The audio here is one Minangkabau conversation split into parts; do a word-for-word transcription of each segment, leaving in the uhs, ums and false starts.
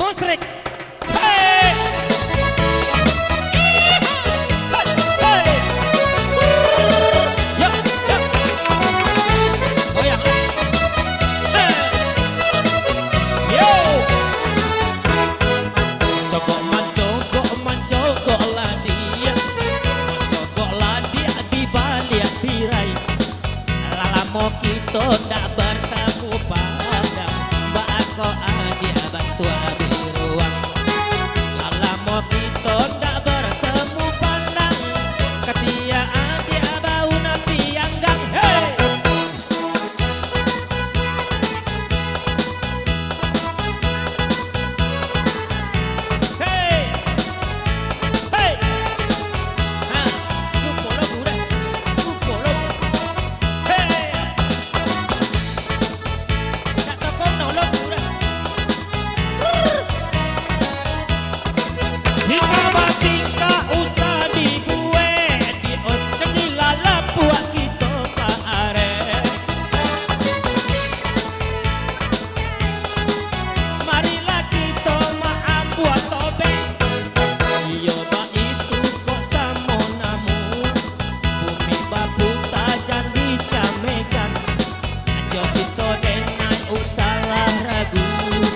Musrik. Hei! Hei! Yo, yo. Goyang. Hei! Yo. Cogok mancogok, mancogok lah dia. Mancogok lah dia di baliak tirai. Lah lamo kito ndak bertemu padang, baa kok adiak bantuak biruang. Lah lamo kito ndak bertemu padang, katiak adiak bau nan pianggang. Hei! Hei! Hei! Ha, lupo lagu dah. Lupo lagu. Hei! Nak tokong no lagu dah. Tingkah batingkah usah dibuek, di on kecil lapuak kito ka arek. Marilah kito maambuah tobek. Iyo baitu kok samo namuah, bumi baputa jan dicamekan. Jo kito denai usahlah ragu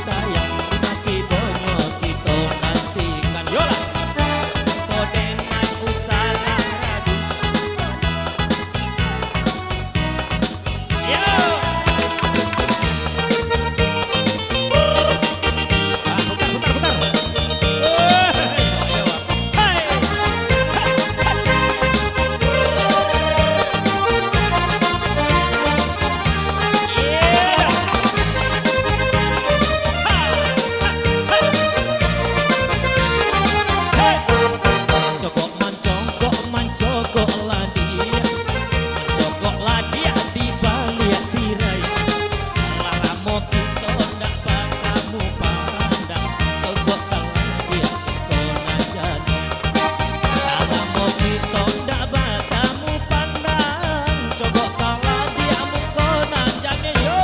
sayang, mati bonyo kito nantikan. Yolah, kito denai usahlah ragu. Yo. Ah, putar, putar, putar. Eh, yo, yo. Hai. Iya. Ha. Hai. Cokok mancokok, mancokok lah dia. Mancokok lah dia di baliak tirai. Lah lamo kito ndak batamu pandang. Cokok lah dia, kito nan jadi. Lah lamo kito ndak batamu pandang. Cokok lah dia, kito nan jadi. Yo.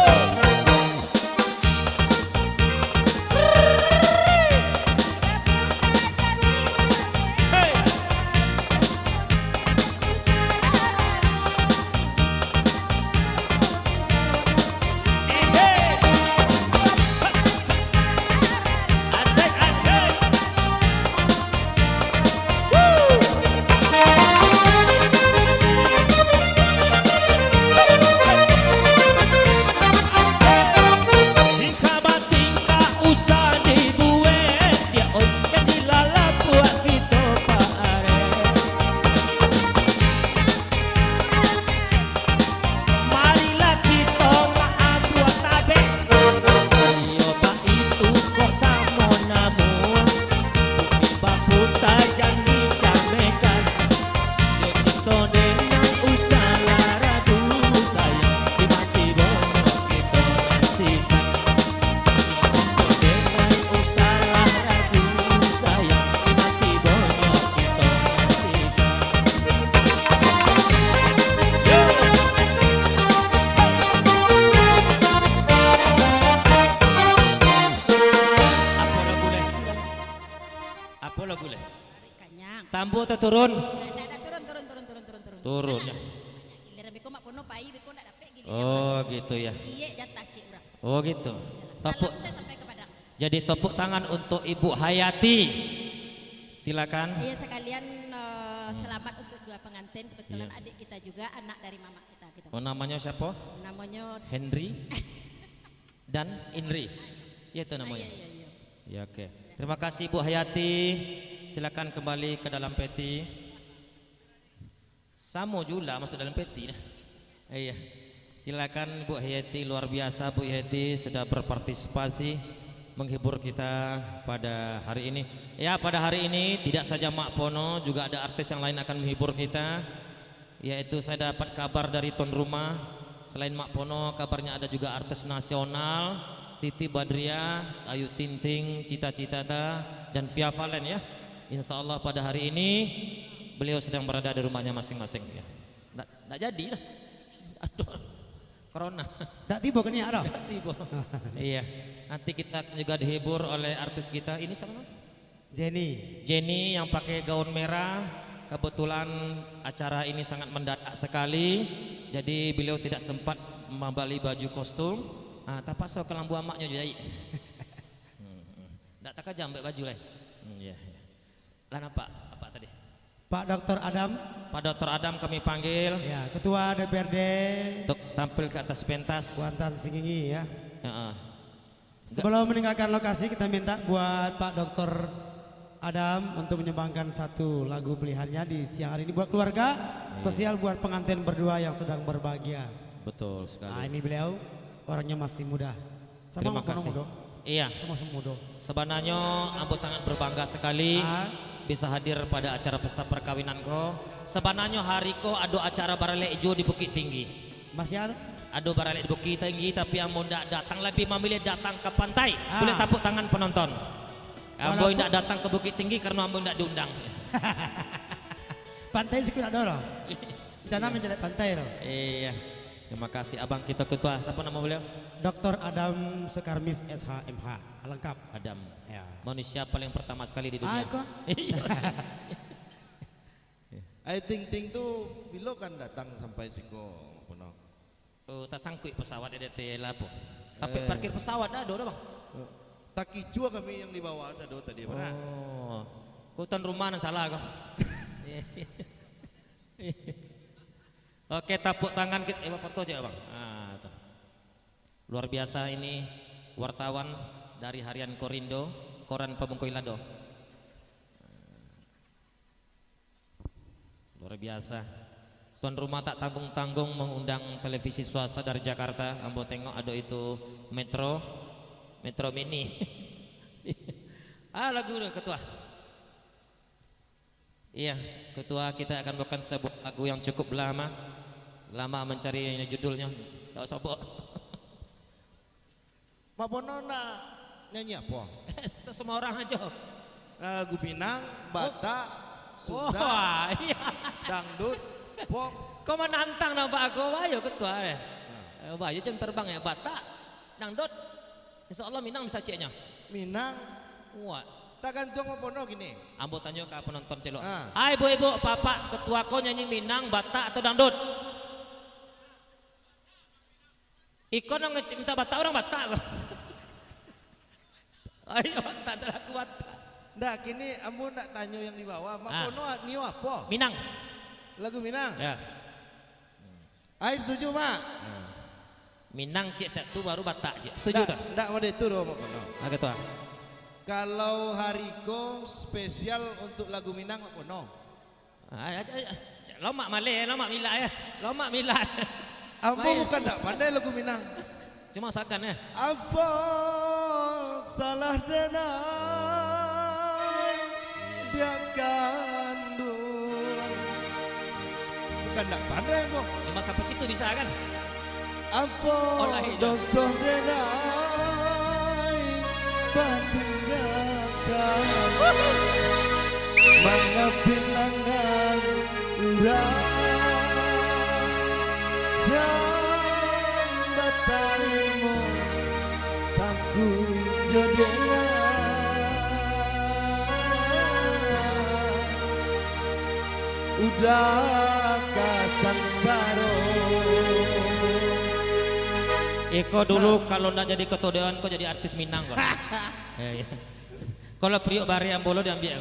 Tingkah batingkah usah dibuek, dia oi, jadi lalapuak kito paarek. Marilah kito maambuah tabek. Iyo baitu kok samo namuah, bumi baputa jan dicamekan. Jo cinto denai usahlah ragu sayang, di mati bonyo kito nantikan. Jo cinto denai usahlah ragu sayang, di mati bonyo kito nantikan. Yo. Apo lagu lai? Apo lagu lai? Kanyang. Tambuah atau turun? Ndak, ndak, turun, turun, turun, turun, turun, turun. Turun, yo. Giliran beko Mak Pono pai, beko ndak dapek giliran. Oh, gitu, yo. Ciek jatah ciek urang. Oh, gitu. Salam Topuk. Saya sampai ke Padang. Jadi, tepuk tangan untuk Ibu Hayati. Silakan. Iya, sekalian, eh, Hmm. selamat untuk dua pengantin. Kebetulan Iya. adik kita juga, anak dari mamak kita, gitu. Oh, namanya siapa? Namanya Henry dan Inri. Iya, itu namanya. Ah, iya, iya, iya. Ya, oke. Terima kasih, Bu Hayati. Silakan kembali ke dalam peti. Samo jula masuk dalam peti dah. Iya. Silakan, Bu Hayati, luar biasa, Bu Hayati, sudah berpartisipasi menghibur kita pada hari ini. Ya, pada hari ini tidak saja Mak Pono, juga ada artis yang lain akan menghibur kita. Yaitu saya dapat kabar dari tuan rumah, selain Mak Pono, kabarnya ada juga artis nasional, Siti Badriah, Ayu Ting Ting, Cita Citata, dan Via Valen, ya. Insya Allah pada hari ini beliau sedang berada di rumahnya masing-masing, ya. Ndak, ndak jadi lah. Aduh, corona. Ndak tibo ka nyo dah. Ndak tibo. Iya. Nanti kita akan juga dihibur oleh artis kita. Ini siapa, Bang? Jenny. Jenny yang pakai gaun merah. Kebetulan acara ini sangat mendadak sekali, jadi beliau tidak sempat membeli baju kostum. Ah, tapakso ka lambu amaknyo jahit. Hmm, hmm. Ndak takajam buek baju lai. Hmm, ya, ya. Lah nampak apak tadi? Pak Doktor Adam. Pak Doktor Adam kami panggil. Ya, Ketua D P R D. Untuk tampil ke atas pentas. Kuantan Singingi, ya. Heeh. Sebelum meninggalkan lokasi, kita minta buat Pak Doktor Adam untuk menyumbangkan satu lagu pilihannya di siang hari ini buat keluarga, iya, spesial buat pengantin berdua yang sedang berbahagia. Betul sekali. Ah, ini beliau, orangnya masih muda. Sama Terima kasih. Muda. Iya. Sama-sama muda. Sabananyo, ambo sangat berbangga sekali, ah, bisa hadir pada acara pesta perkawinan ko. Sabananyo hari ko ado acara baralek juo di Bukittinggi. Masih ado? Ado baralek di Bukittinggi, tapi ambo ndak datang, lebih mamilih datang ka pantai. Ah. Boleh tapuk tangan penonton. Ambo Walaupun indak datang ka Bukittinggi karano ambo indak diundang. Pantai siko ndak ado doh. Rencana Iya. manjalek pantai doh. Iya. Terima kasih Abang kita Ketua. Siapa nama beliau? Doktor Adam Sukarmis, S H, M H. Lengkap. Adam. Ya. Manusia paling pertama sekali di dunia. Ah, kok? Iya. Ai Ting Ting tu bilo kan datang sampai siko, Mak Pono? Oh, tasangkuik pesawat di D T L apo? Tapi Eh. parkir pesawat dah ado dah, Bang. Takicua kami yang dibawa sado tadi, Bang. Oh. Ko tuan rumah nan salah ko. Oke, tapuk tangan kita. Eh, foto aja, Bang. Ah, tuh. Luar biasa ini wartawan dari Harian Korindo, Koran Pamungkoi Lado. Luar biasa. Tuan rumah tak tanggung-tanggung mengundang televisi swasta dari Jakarta. Ambo tengok ado itu Metro, Metro Mini. Ah, lagu tu, Ketua. Iya, Ketua, kita akan bawakan sebuah lagu yang cukup lama. Lama mencari judulnya. Tak usah bawa. Mak Pono nak nyanyi apo? Itu semua orang aja. Lagu Minang, Batak, Sunda, Wah, iya. dangdut, pop. Kau menantang nampak aku, bayo Ketua, eh. Nah. Eh, bayo jam terbang ya, Batak, dangdut. Insya Allah Minang bisa ceknya. Minang. Wah. Tagantuang Mak Pono kini. Ambo tanyo ka penonton celok. Ah. Hai ibu-ibu, bapak, Ketua ko nyanyi Minang, Batak atau dangdut? Iko nan ngecek minta Batak, urang Batak ko. Ayo, Batak, ado lagu Batak. Ndak, kini ambo ndak tanyo yang di bawah. Mak Ah. Pono nio apo? Minang. Lagu Minang? Ya. Ai, setuju, Mak? Nah. Minang ciek satu, baru Batak ciek. Setuju Ndak, tak? ndak model itu doh, Mak Pono. Ah, gitu ah. Kalau hari ko spesial untuk lagu Minang, Mak Pono. Ah, ah, ah, ah. Lomak maleh, lomak milak, eh. Lomak milak. Ambo Baik. bukan ndak pandai lagu Minang. Cuma sakan, eh. Apo salah denai diak kanduang? Bukan ndak pandai ambo. Cuma sampai situ bisa, kan? Apo Olah, iya. doso denai batinggakan? Manga pinangan urang dan batarimo tangkuik jo denai. Udah ka sangsaro. Iko dulu kalau ndak jadi ketua dewan, ko jadi artis Minang ko. Ya, ya. Kalau Priok Bare Ambolo diambiak.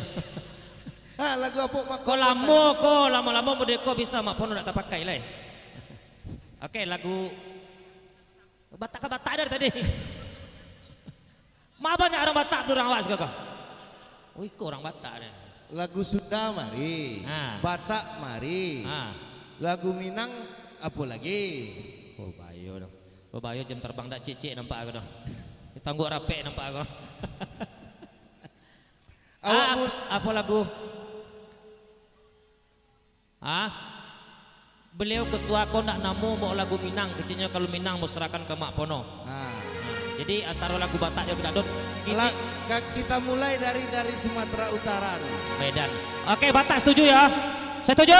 Ha, lagu apo, Mak? Ko lamo ko, lamo-lamo mode ko bisa Mak Pono ndak tapakai lai. Oke, lagu Batak ka Batak dari tadi. Ma banyak urang Batak tu urang awak siko ko. Oh, iko urang Batak ni. Lagu Sunda mari, Ha. Batak mari. Ha. Lagu Minang apo lagi? Oh, bayo dong. Oh, bayo jam terbang dak cicik nampak aku dong. Tangguak rapek nampak aku. Awak Ah, mul- apo lagu? Ah? Beliau ketua ko ndak namo bawa lagu Minang, kecilnya kalau Minang mau serahkan ke Mak Pono. Ah. Nah, jadi antara lagu Batak jo dangdut, Ala, ka-, kita mulai dari, dari Sumatera Utara tu. Medan. Oke, Batak setuju ya? Setuju?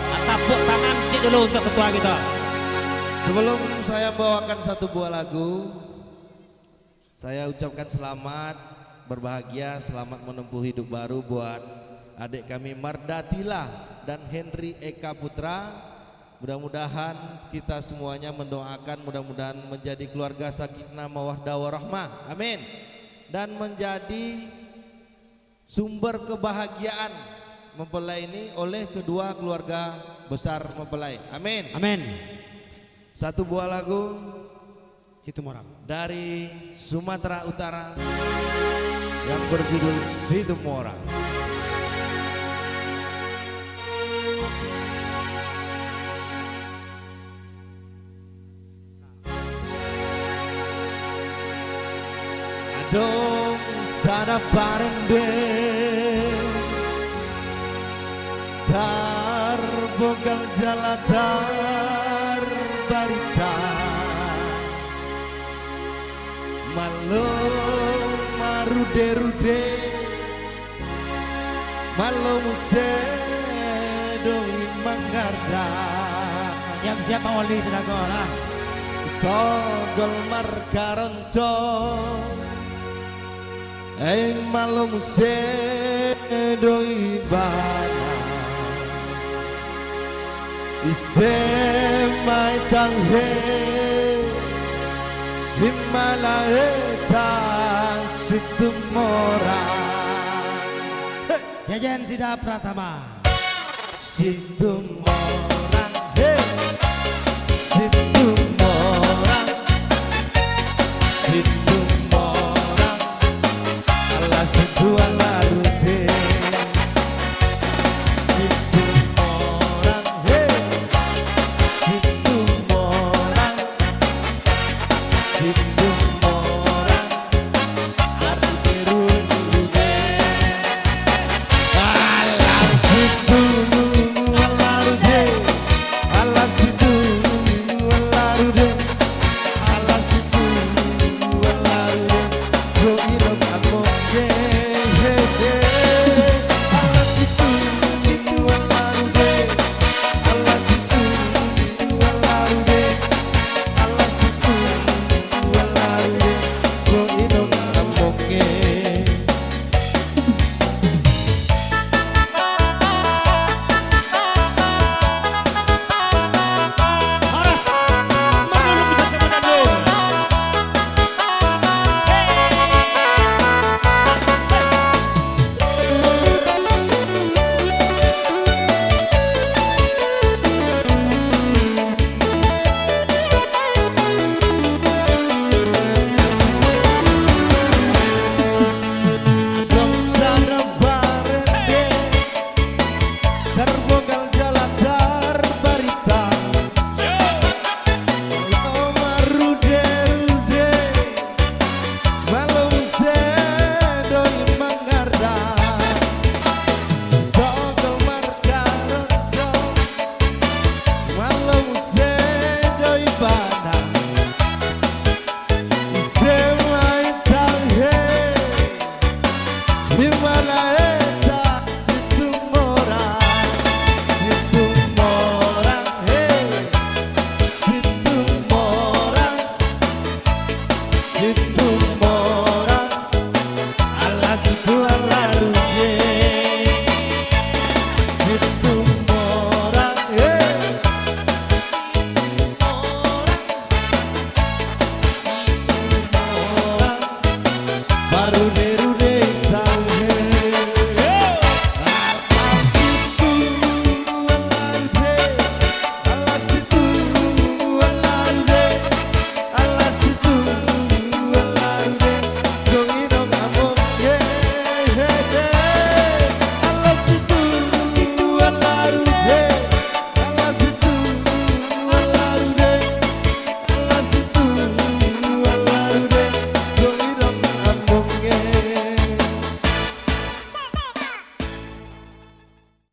Ah, tepuk tangan cik dulu untuk ketua kita. Sebelum saya bawakan satu buah lagu, Saya ucapkan selamat berbahagia, selamat menempuh hidup baru buat adik kami Mardatila dan Henry Eka Putra. Mudah-mudahan kita semuanya mendoakan, mudah-mudahan menjadi keluarga sakinah mawaddah warahmah. Amin. Dan menjadi sumber kebahagiaan mempelai ini oleh kedua keluarga besar mempelai. Amin. Amin. Satu buah lagu Situmorang. Dari Sumatera Utara yang berjudul Situmorang. Adong sada parende, tarbogal jalatar barita. Malo marude-rude, malo muse doi manggarda. Siap-siap, Pak Wali, sudah ko lah. Togol markaronco, ai malo muse doi bana. Ise mai tanghe, himala eta Situmorang. Hei! Jejen Sida Pratama. Situmorang, hei. Situmorang. Situmorang. Alah situ, alah rude. Situmorang, hei. Situmorang. Situmorang. Alah situ, alah rude. Alah situ, alah rude. Alah situ, alah rude. Yo ino kampung, ye, ye, ye. Alah situ, situ, alah rude. Alah situ, situ, alah rude. Alah situ, alah rude. Yo ino kampung, ye. Tarbogal jalatar barita, malo marude-rude, malo muse doi manggarda. Togol markaronco, malo muse doi bana. Ise mai tanghe, himala eta Situmorang. Situmorang, hei. Situmorang. Situmorang. Alah situ, alah rude.